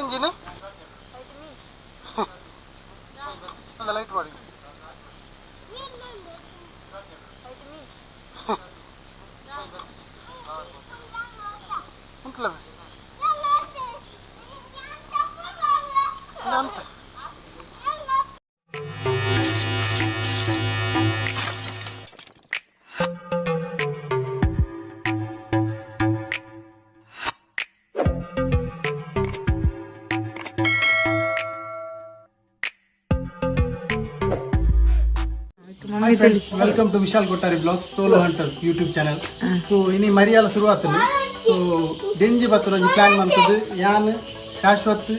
ದೆಂಜಿನ light ಮಾಡಿ. ಉಂಟಲ್ಲ ಅಂತ. Hi friends, welcome to Vishal Kottari blog solo hunter YouTube channel. So ಇನಿ ಮರಿಯಾಲ ಶುರುವಾತನು. ಸೊ ಡೆಂಜಿ ಬತ್ತನ ಒಂಜಿ ಪ್ಲಾನ್ ಮಂತದ್ದು ಯಾನ್ ಶಾಶ್ವತ್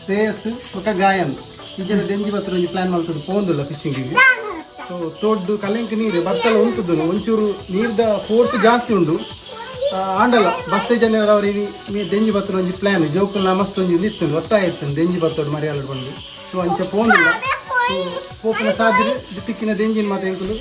ಶ್ರೇಯಸ್ ಬೊಕ್ಕ ಗಾಯನ್ ಈ ಜನ ಡೆಂಜಿ ಬತ್ತನ ಒಂಜಿ ಪ್ಲಾನ್ ಮಲ್ತದ್ದು ಪೋಂದುಲ್ಲ ಫಿಶಿಂಗಿಗೆ. ಸೊ ತೋಡ್ಡು ಕಲೆಂಕ್ ನೀರು ಬರ್ಸಲ ಉಂಟುದು, ಒಂಚೂರು ನೀರ್ದ ಫೋರ್ಸ್ ಜಾಸ್ತಿ ಉಂಡು. ಆಂಡಲ ಬಸ್ ಜನ ಅವ್ರು ಇನಿ ದೆಂಜಿ ಬತ್ತನ ಒಂಜಿ ಪ್ಲಾನ್ ಜೋಕುಲ್ನ ಮಸ್ತ್ ಒಂಜಿ ಇತ್ತು, ಒತ್ತಾಯ ಇತ್ತು ದೆಂಜಿ ಬತ್ತೋಡು ಮರಿಯಾಲ ಬಂದು. ಸೊ ಅಂಚ ಪೋಂದಿಲ್ಲ. ಸೊ ಪೋಪುನ ಸಾದಿರು ತಿಕ್ಕಿನ ದೆಂಜಿನ ಮಾತ ಎಂಕುಲು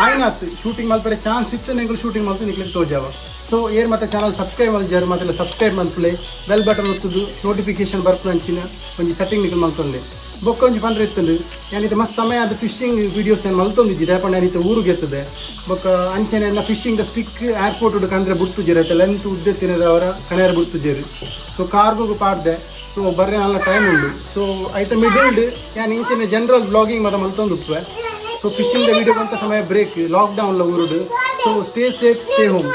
ಆಯ್ನಾತ್ ಶೂಟಿಂಗ್ ಮಲ್ಪರೆ ಚಾನ್ಸ್ ಇತ್ತು, ಎಂಕುಲು ಶೂಟಿಂಗ್ ಮಲ್ತು ನಿಕ್ಲಿಗೆ ತೋಜಾವ. ಸೊ ಏರ್ ಮತ್ತೆ ಚಾನಲ್ ಸಬ್ಸ್ಕ್ರೈಬ್ ಮಲ್ಜಾರು ಮತ್ತೆ ಸಬ್ಸ್ಕ್ರೈಬ್ ಮಲ್ಪುಲೆ, ಬೆಲ್ ಬಟನ್ ಒತ್ತುದು ನೋಟಿಫಿಕೇಶನ್ ಬರ್ಪುನ ಅಂಚಿನ ಒಂಜಿ ಸೆಟ್ಟಿಂಗ್ ನಿಕುಲು ಮಲ್ತೊಂಡೆ. ಬೊಕ್ಕ ಒಂಜಿ ಪಂಡ್ರೆ ಇತ್ತುಂಡು, ಯಾನಿತ್ತೆ ಮಸ್ತ್ ಸಮಯ ಅದು ಫಿಶಿಂಗ್ ವೀಡಿಯೋಸ್ ಏನು ಮಲ್ತೊಂದಿಜ್ಜಿ, ದಾಯೆಪಂಡ ಯಾನಿತ್ತೆ ಊರಿಗೆ ಎತ್ತದೆ. ಬೊಕ್ಕ ಅಂಚನೆ ಎನ್ನ ಫಿಶಿಂಗ್ the stick airport ಕಂದ್ರೆ ಬುಡ್ತುಜೆರ್, ಐತೆ ಲೆಂತ್ ಉದ್ದೆ ತಿನ್ನದವರ ಕಣೇರ ಬುಡ್ತುಜೆರ್. ಸೊ ಕಾರ್ಗೋಗು ಪಾಡ್ದೆ. ಸೊ ಬರ್ರೆ ನಲ್ಲ ಟೈಮ್ ಉಂಡು. ಸೊ ಐತ ಮಿಡಲ್ಡ್ ಯಾನ್ ಇಂಚಿನ ಜನರಲ್ ಬ್ಲಾಗಿಂಗ್ ಮಾತ ಮಲ್ತೊಂದು ಉಪ್ಪುವೆ. ಸೊ ಫಿಶಿಂಗ್ the video ಅಂತ ಸಮಯ ಬ್ರೇಕ್ ಲಾಕ್ ಡೌನ್ ಲ ಊರುಡು. So stay safe, stay home.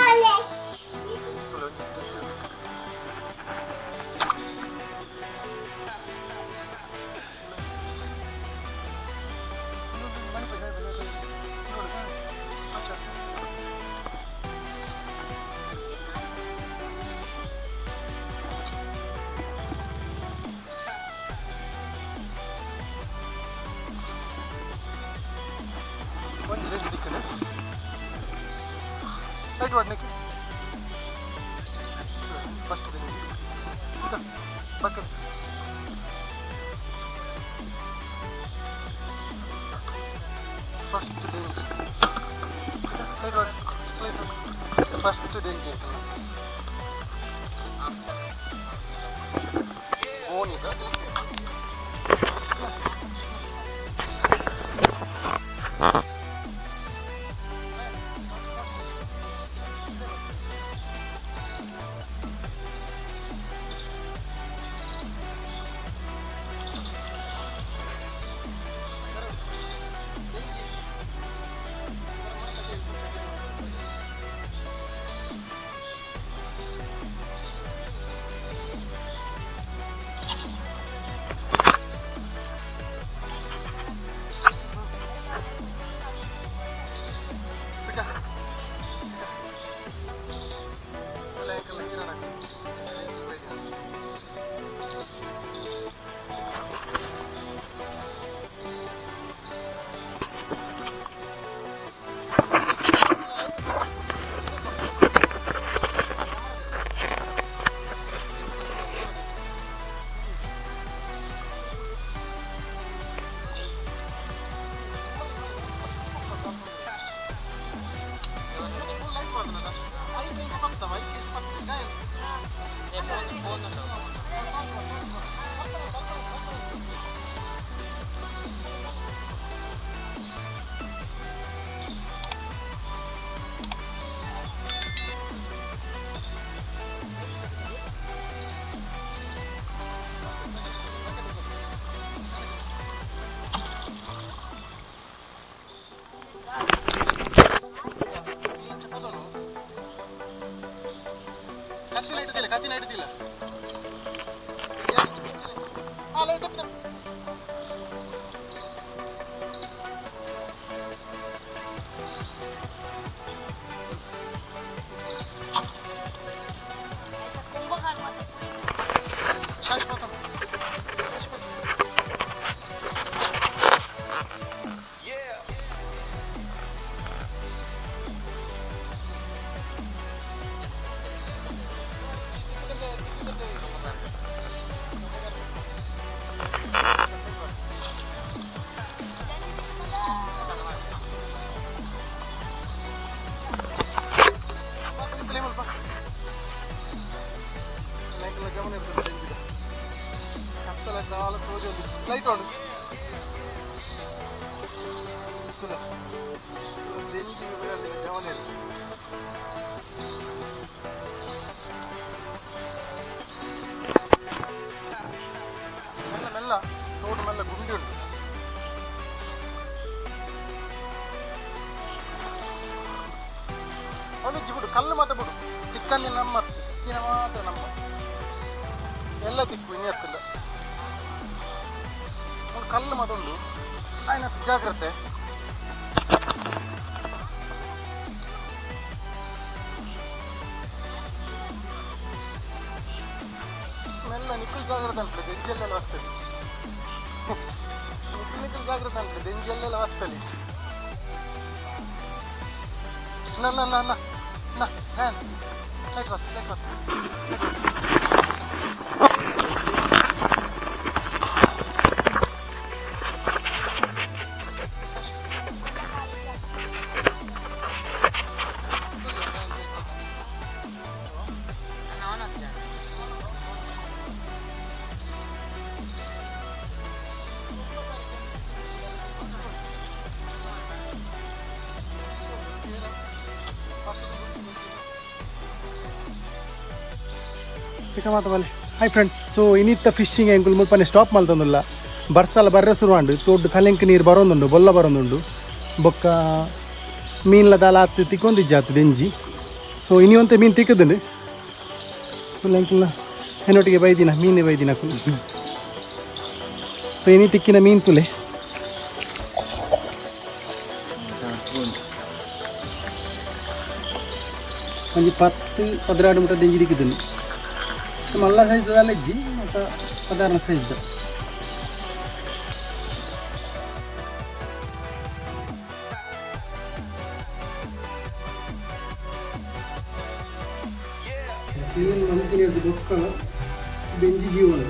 ಒಂಜಿ ರೆಡಿ ದಿಕ್ಕನೆ ಲೈಟ್ ವಾಡ್ನಕ್ಕೆ first bucket first ದೆಂಜಿ light ವಾಡ್ light first ದೆಂಜಿ ಬೋನ್ ಇದೆ. ದಾಲ ತೋಜೊಂದು ಲೈಟ್ ಉಂಡು ತುಲ ದೆಂಜಿ ಜವನೆರ್ ಮೆಲ್ಲ ಮೆಲ್ಲ ತೋಡು ಮೆಲ್ಲ ಗುಂಡಿ ಉಂಟು. ಅವನಿಜ್ಜಿ ಬಿಡು, ಕಲ್ಲು ಮಾತ್ರ ಬಿಡು, ತಿಕ್ಕಲ್ಲಿ ನಮ್ಮ ತಿಕ್ಕಿನ ಮಾತ್ರ ನಮ್ಮ ಎಲ್ಲ ತಿಕ್ಕು ಇನ್ನೇ ಹತ್ತಿಲ್ಲ. ಒಂದು ಕಲ್ಲು ಮಾತ್ರ ಉಂಡು, ಆಯ್ನ ಜಾಗ್ರತೆ. ಮೆಲ್ಲ ನಿಕ್ಕಲ್ ಜಾಗ್ರತೆ ಅನ್ಕೊಳ್ಳಿ, ದೆಂಜಲ್ಲೆಲ್ಲ ಬರ್ತದೆ. ನಿಕ್ಕಲ್ ನಿಕ್ಕಲ್ ಜಾಗ್ರತೆ ಅನ್ಕೊಳ್ಳಿ, ದೆಂಜಲ್ಲೆಲ್ಲ ಬರ್ತದೆ. ನ ನ ನ ನ ನ ಹ್ಯಾನ್ light bus light bus. Hi friends, so ಇನ್ನಿತ್ತ fishing ಎಂಕುಲು ಮುಲ್ಪನೆ stop ಮಲ್ತೊಂದುಲ್ಲ. ಬರ್ಸಲ ಬರ್ರೆ ಶುರುವಾಂಡು, ತೋಡು ಕಲೆಂಕ್ ನೀರು ಬರೋದುಂಡು, ಬೊಲ್ಲ ಬರೋದುಂಡು. ಬೊಕ್ಕ ಮೀನ್ಲ ದಾಲ ಆತು ತಿಕ್ಕೊಂದಿಜ್ಜಾತು ದೆಂಜಿ. ಸೊ ಇನಿ ಒಂತೆ ಮೀನು ತಿಕ್ಕದುಂಡು. ಎಂಕುಲ್ನ ಎನ್ನೊಟ್ಟಿಗೆ ಬೈದಿನ ಮೀನೇ ಬೈದಿನ. ಸೊ ಇನಿ ತಿಕ್ಕಿನ ಮೀನು ತುಲೆ. ಒಂಜಿ 10 12 ಮುಟ್ಟ ದೆಂಜಿ ತಿಕ್ಕುದುಂಡು. ಮಲ್ಲ ಸೈಜ್ ಇಜ್ಜಿ, ಮತ್ತು ಸಾಧಾರಣ ಸೈಜ್. ಕ್ಲೀನ್ ಮಂತಿನ ಬೊಕ್ಕ ದೆಂಜಿ ಜೀವನ.